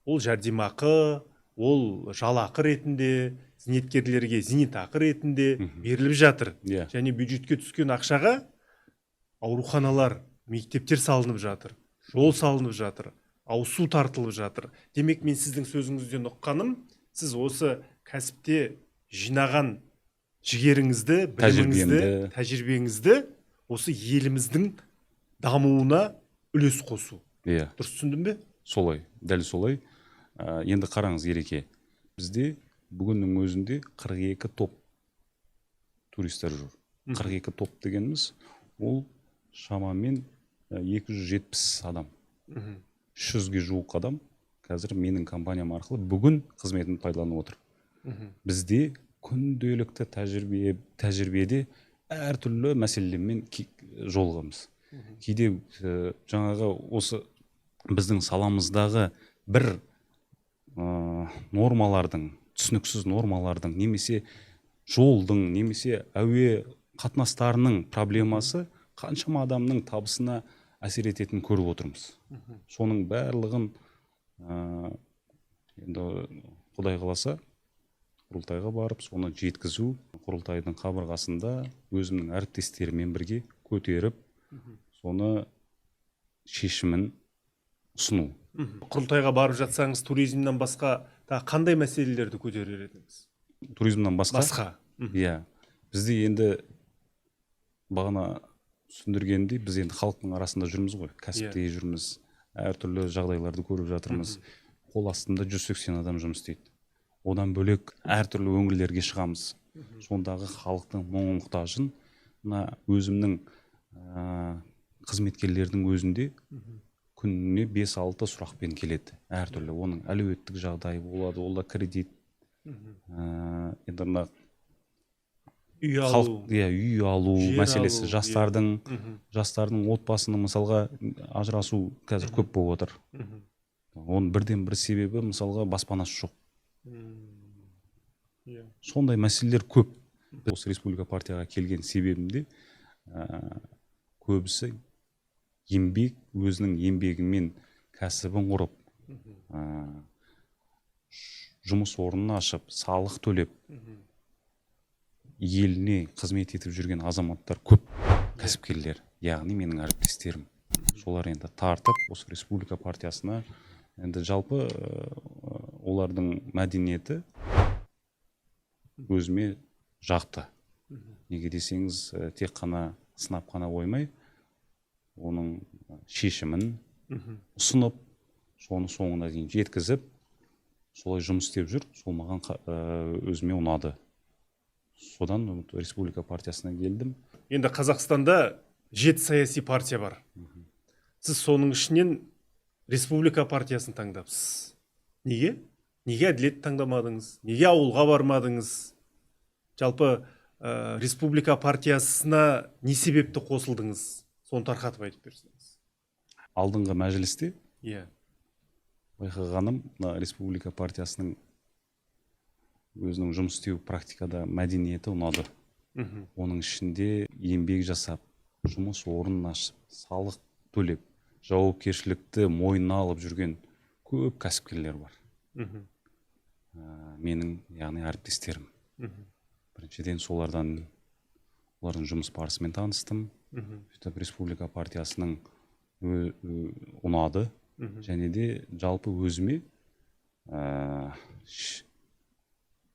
Ол жәрдемақы, ол жалақы ретінде, зейнеткерлерге зейнетақы ретінде беріліп жатыр. Және бюджетке түскен ақшаға ауруханалар, мектептер салынып жатыр, жол салынып жатыр, ауыз су тартылып жатыр. Демек, мен сіздің сөзіңізден ұққаным, сіз осы кәсіпте жинаған жігеріңізді, біліміңізді, тәжірибеңізді осы еліміздің дамуына үлес қосу. Иә. Дұрыс түсіндім бе? Солай, дәл солай. Енді қараңыз, Ереке, бізде бүгіннің өзінде 42 топ туристер жүр. 42 топ дегеніміз ол шамамен 270 адам. 300-ге жуық адам қазір менің компаниям арқылы бүгін қызметін пайдаланып отыр. Бізде күнделікті тәжірибеде әртүрлі мәселелермен жолығамыз. Кейде жаңағы осы біздің саламыздағы бір нормалардың, түсініксіз нормалардың, немесе жолдың, немесе әуе қатынастарының проблемасы қаншама адамның табысына әсер ететінін көріп отырмыз. Соның барлығын енді Құдай қаласа құрылтайға барып соны жеткізу, құрылтайдың қабырғасында өзімнің әріптестеріммен бірге көтеріп, соны шешімін ұсыну. Құрылтайға барып жатсаңыз, туризмнен басқа тағы қандай мәселелерді көтерер едіңіз? Туризмнен басқа? Басқа. Иә. Бізде енді бағана түсіндіргенімдей, біз енді халықтың арасында жүрміз ғой, кәсіпте жүрміз, әртүрлі жағдайларды көріп жатырмыз. Қол астында 180 адам жұмыс істейді. Одан бөлек әртүрлі өңірлерге шығамыз. Сондағы халықтың мұң-мұқтажын мына өзімнің қызметкерлердің өзінде күніне 5-6 сұрақпен келеді. Әртүрлі оның әлеуеттік жағдайы болады, ол да кредит. Енді мына үй алу, үй алу мәселесі, жастардың отбасының мысалға ажырасу қазір көп болып отыр. Оның бірден бір себебі мысалға баспанасы жоқ. Сондай мәселелер көп. Осы Республика партияға келген себебім де көбісі еңбек, өзінің еңбегімен кәсібін құрып, жұмыс орнын ашып, салық төлеп, еліне қызмет етіп жүрген азаматтар көп, кәсіпкерлер, яғни менің әріптестерім. Солар енді тартып осы Республика партиясына. Енді жалпы олардың мәдениеті өзіме жақты. Неге десеңіз, тек қана сынап қана қоймай, оның шешімін ұсынып, соны соңына дейін жеткізіп, солай жұмыс істеп жүр. Сол маған өзіме ұнады. Содан Республика партиясына келдім. Енді Қазақстанда 7 саяси партия бар. Сіз соның ішінен Республика партиясын таңдапсыз. Неге? Неге Әділет таңдамадыңыз? Неге ауылға бармадыңыз? Жалпы Республика партиясына не себепті қосылдыңыз? Соны тарқатып айтып берсеңіз. Алдыңғы мәжілісте Иә. байқағаным, мына Республика партиясының өзінің жұмыс істеу практикада мәдениеті ұнады. Оның ішінде еңбек жасап, жұмыс орнын ашып, салық төлеп, жауапкершілікті мойнына алып жүрген көп кәсіпкерлер бар. Менің, яғни әріптестерім. Біріншіден солардан, олардың жұмыс барысымен таныстым. Сөйтіп Республика партиясының ұнады. Және де жалпы өзіме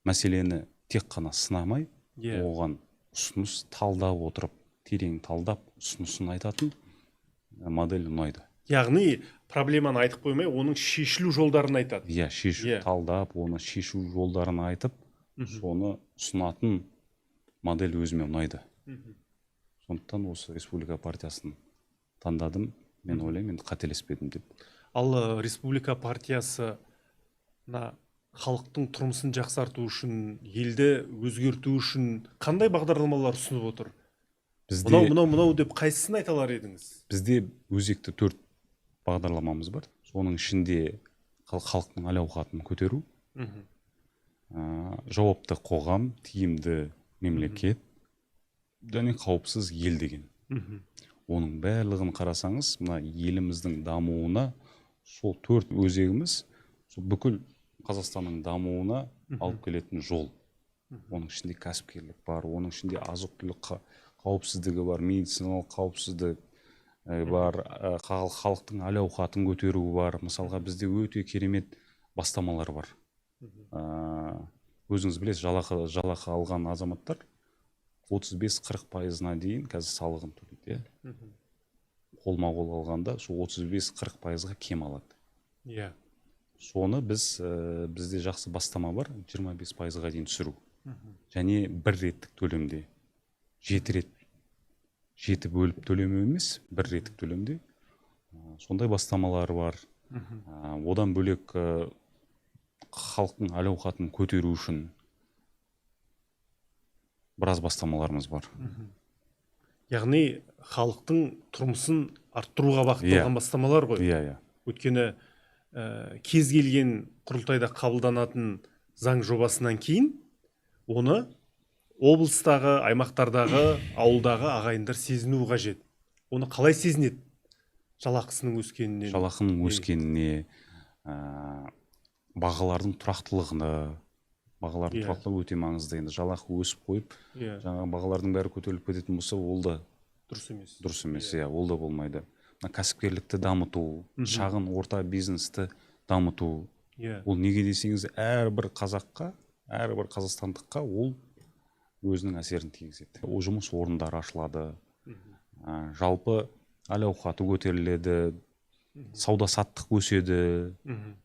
мәселені тек қана сынамай, оған ұсыныс талдап отырып, терең талдап ұсынысын айтатын модель ұнайды. Яғни проблеманы айтып қоймай, оның шешілу жолдарын айтады. Иә, шешу, талдап, оны шешу жолдарын айтып, соны ұсынатын модель өзіме ұнайды. Сондықтан осы Республика партиясын таңдадым. Мен ойлаймын, енді қателеспедім деп. Ал Республика партиясы мына халықтың тұрмысын жақсарту үшін, елді өзгерту үшін қандай бағдарламалар ұсынып отыр? Бізде Мынау, мынау, мынау деп қайсысын айта алар едіңіз? Бізде өзекті 4 бағдарламамыз бар. Соның ішінде халықтың әл-ауқатын көтеру, жауапты қоғам, тиімді мемлекет және қауіпсіз ел деген. Оның барлығын қарасаңыз, мына еліміздің дамуына сол 4 өзегіміз, сол бүкіл Қазақстанның дамуына алып келетін жол. Оның ішінде кәсіпкерлік бар, оның ішінде азық-түлік қауіпсіздігі бар, медициналық қауіпсіздік бар, халықтың әл-ауқатын көтеру бар. Мысалға, бізде өте керемет бастамалар бар. Өзіңіз білесіз, жалақы алған азаматтар 35-40 пайызына дейін қазір салығын төлейді, иә? Қолма-қол алғанда сол 35-40 пайызға кем алады. Соны бізде жақсы бастама бар, 25 пайызға дейін түсіру. Және бір реттік төлемде, 7 рет, 7 бөліп төлемеу емес, бір реттік төлемде. Сондай бастамалар бар. Одан бөлек, халықтың әл-ауқатын көтеру үшін біраз бастамаларымыз бар. Яғни халықтың тұрмысын арттыруға бағытталған бастамалар ғой. Иә, иә. Өйткені кез келген құрылтайда қабылданатын заң жобасынан кейін оны облыстағы, аймақтардағы, ауылдағы ағайындар сезіну қажет. Оны қалай сезінеді? Жалақысының өскенінен. Жалақының өскеніне, бағалардың тұрақтылығына, бағалардың тұрақтылығы өте маңызды. Енді жалақы өсіп қойып, жаңағы бағалардың бәрі көтеріліп кететін болса, ол да дұрыс емес. Дұрыс емес, иә, ол да болмайды. Мына кәсіпкерлікті дамыту, шағын орта бизнесті дамыту. Ол неге десеңіз, әрбір қазаққа, әрбір қазақстандыққа ол өзінің әсерін тигізеді. Ол жұмыс орындары ашылады. Жалпы әл-ауқаты көтеріледі, сауда-саттық өседі,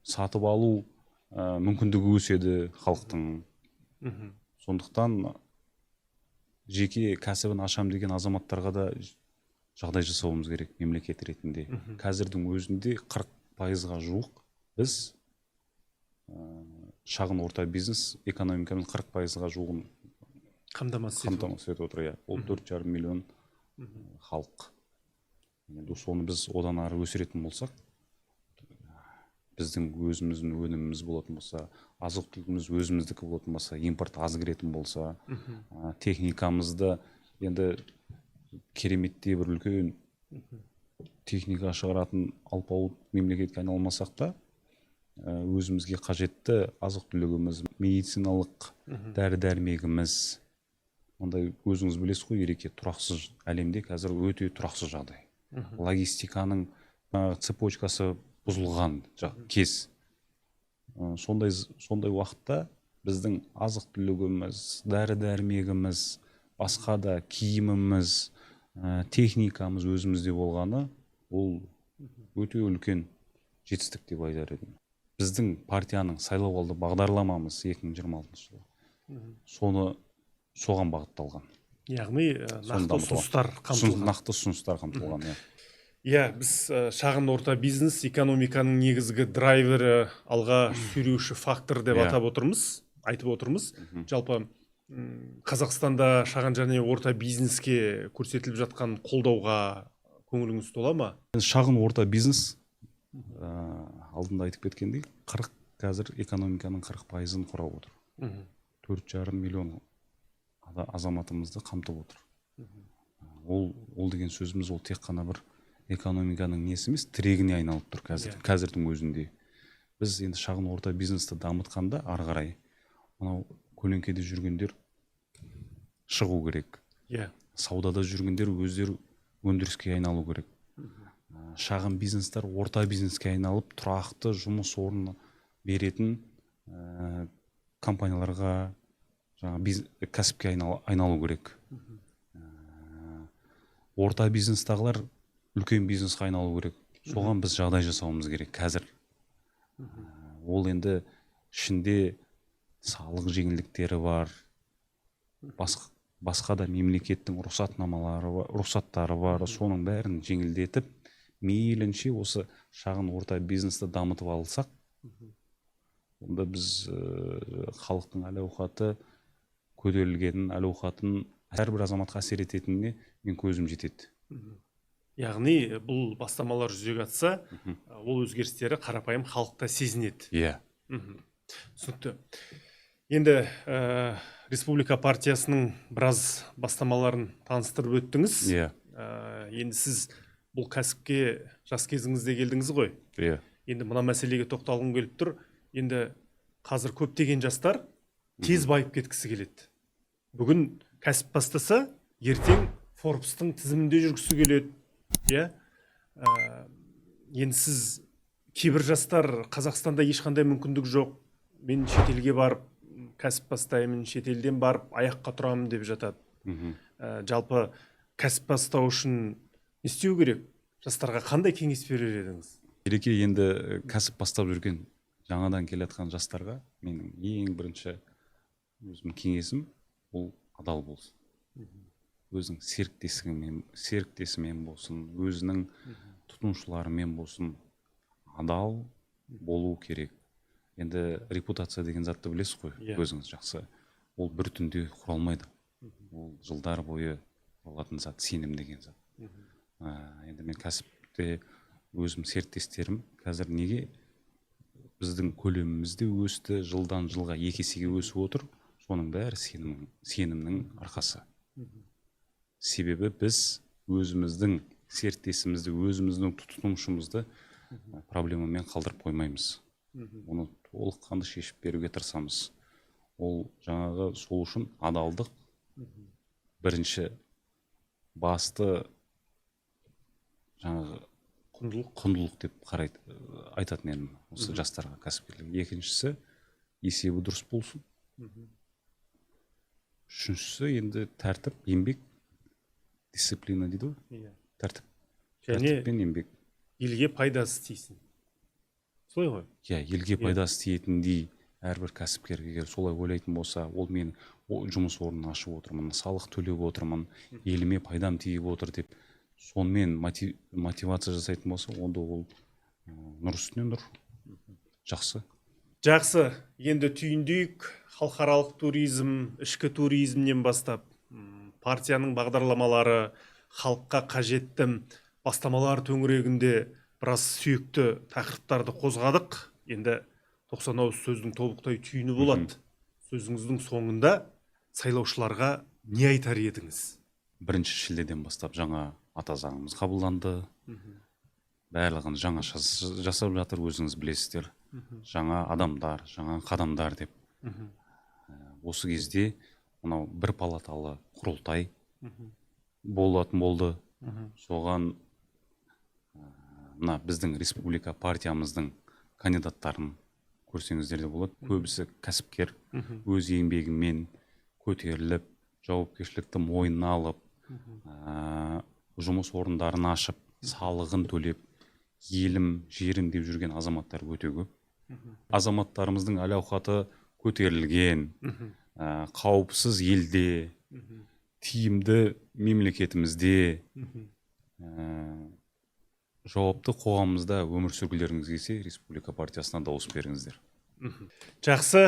сатып алу мүмкіндігі өседі халықтың. Сондықтан жеке кәсібін ашам деген азаматтарға да жағдай жасауымыз керек мемлекет ретінде. Қазірдің өзінде қырық пайызға жуық біз шағын орта бизнес экономиканың қырық пайызға жуығын қамтамасыз етіп отыр. қамтамасыз етіп отыр, иә. Ол төрт жарым миллион халық. Енді соны біз одан ары өсіретін болсақ, біздің өзіміздің өніміміз болатын болса, азық-түлігіміз өзіміздікі болатын болса, импорт аз кіретін болса, техникамызды енді кереметтей бір үлкен техника шығаратын алпауыт мемлекетке айналмасақ та, өзімізге қажетті азық-түлігіміз, медициналық дәрі-дәрмегіміз, мындай өзіңіз білесіз ғой, ереке, тұрақсыз әлемде қазір өте тұрақсыз жағдай. Логистиканың цепочкасы бұзылған кез. Сондай уақытта біздің азық-түлігіміз, дәрі-дәрмегіміз, басқа да киіміміз, техникамыз өзімізде болғаны ол өте үлкен жетістік деп айтар едім. Біздің партияның сайлауалды бағдарламамыз 2026 жылы. Соны Соған бағытталған. Яғни нақты ұсыныстар қамтылған. Нақты ұсыныстар қамтылған, иә. Иә, біз шағын орта бизнес экономиканың негізгі драйвері, алға сүйреуші фактор деп атап отырмыз, айтып отырмыз. Жалпы Қазақстанда шағын және орта бизнеске көрсетіліп жатқан қолдауға көңіліңіз тола ма? Шағын орта бизнес, алдында айтып кеткендей, 40 қазір экономиканың 40%-ын құрап отыр. 4,5 миллион азаматымызды қамтып отыр. Ол деген сөзіміз, ол тек қана бір экономиканың несі емес, тірегіне айналып тұр қазір, қазірдің өзінде. Біз енді шағын орта бизнесті дамытқанда ары қарай мынау көлеңкеде жүргендер шығу керек. Саудада жүргендер өздері өндіріске айналу керек. Шағын бизнестер орта бизнеске айналып, тұрақты жұмыс орны беретін компанияларға, жаңа кәсіпке айналу керек. Орта бизнестағылар үлкен бизнеске айналу керек. Соған біз жағдай жасауымыз керек қазір. Ол енді ішінде салық жеңілдіктері бар, басқа да мемлекеттің рұқсатнамалары бар, рұқсаттары бар, соның бәрін жеңілдетіп, мейлінше осы шағын орта бизнесті дамытып алсақ, онда біз халықтың әл-ауқаты көтерілгенін, әл-ауқатын әрбір азаматқа әсер ететініне мен көзім жетеді. Яғни бұл бастамалар жүзеге асса, ол өзгерістері қарапайым халықта сезінеді. Иә. Түсінікті. Енді Республика партиясының біраз бастамаларын таныстырып өттіңіз. Иә. Енді сіз бұл кәсіпке жас кезіңізде келдіңіз ғой. Иә. Енді мына мәселеге тоқталғым келіп тұр. Енді қазір көптеген жастар тез байып кеткісі келеді. Бүгін кәсіп бастаса, ертең Форбстың тізімінде жүргісі келеді. Иә. Енді сіз кейбір жастар Қазақстанда ешқандай мүмкіндік жоқ, мен шетелге барып кәсіп бастаймын, шетелден барып аяққа тұрамын деп жатады. Жалпы кәсіп бастау үшін не істеу керек? Жастарға қандай кеңес берер едіңіз? Ереке, енді кәсіп бастап жүрген жаңадан келе жатқан жастарға менің ең бірінші өзім кеңесім ол адал болсын. Өзінің серіктесімен болсын, өзінің тұтынушыларымен болсын, адал болу керек. Енді репутация деген затты білесіз ғой, өзіңіз жақсы. Ол бір түнде құралмайды. Ол жылдар бойы құралатын зат, сенім деген зат. Енді мен кәсіпте өзім серіктестерім қазір неге біздің көлеміміз де өсті, жылдан жылға 2 есеге өсіп отыр. Соның бәрі сенімнің арқасы. Себебі біз өзіміздің серіктесімізді, өзіміздің тұтынушымызды проблемамен қалдырып қоймаймыз. Оны толыққанды шешіп беруге тырысамыз. Ол жаңағы сол үшін адалдық бірінші басты жаңағы құндылық деп қарайды, айтатын едім осы жастарға, кәсіпкерлерге. Екіншісі, есебі дұрыс болсын. Үшіншісі, енді тәртіп, еңбек, дисциплина дейді ғой. Тәртіп. Және тәртіп пен еңбек. Елге пайдасы тисін. Солай ғой? Иә, елге пайдасы тиетіндей әрбір кәсіпкер егер солай ойлайтын болса, ол мен жұмыс орнын ашып отырмын, салық төлеп отырмын, еліме пайдам тиіп отыр деп сонымен мотивация жасайтын болса, онда ол нұр үстіне нұр. Жақсы. Жақсы. Енді түйіндейік. Халықаралық туризм, ішкі туризмнен бастап, партияның бағдарламалары, халыққа қажетті бастамалар төңірегінде біраз сүйекті тақырыптарды қозғадық. Енді 90 ауыз сөздің тобықтай түйіні болады. Сөзіңіздің соңында сайлаушыларға не айтар едіңіз? 1 шілдеден бастап жаңа ата заңымыз қабылданды. Барлығын жаңа жасап жатыр, өзіңіз білесіздер. Жаңа адамдар, жаңа қадамдар деп. Осы кезде мынау бір палаталы құрылтай болатын болды. Соған мына біздің республика партиямыздың кандидаттарын көрсеңіздер де болады. Көбісі кәсіпкер, өз еңбегімен көтеріліп, жауапкершілікті мойнына алып, жұмыс орындарын ашып, салығын төлеп, елім, жерім деп жүрген азаматтар өте көп. Азаматтарымыздың әл-ауқаты көтерілген, Қауіпсіз елде, тиімді мемлекетімізде, жауапты қоғамымызда өмір сүргілеріңіз келсе, Республика партиясына дауыс беріңіздер. Жақсы,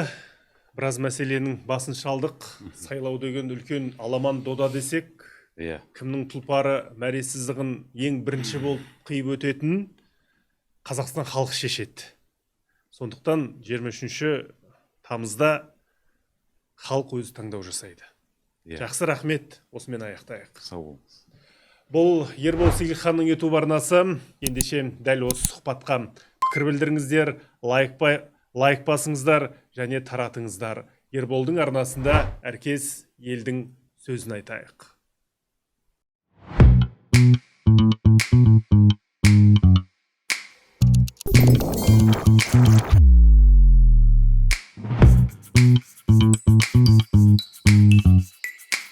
біраз мәселенің басын шалдық. Сайлау деген үлкен аламан дода десек, кімнің тұлпары мәре сызығын ең бірінші болып қиып өтетінін Қазақстан халқы шешеді. Сондықтан 23 тамызда халық өзі таңдау жасайды. Жақсы, рахмет, осымен аяқтайық. Сау болыңыз. Бұл Ербол Сейілханның YouTube арнасы. Ендеше, дәл осы сұхбатқа пікір білдіріңіздер, лайк басыңыздар және таратыңыздар. Ерболдың арнасында әркез елдің сөзін айтайық.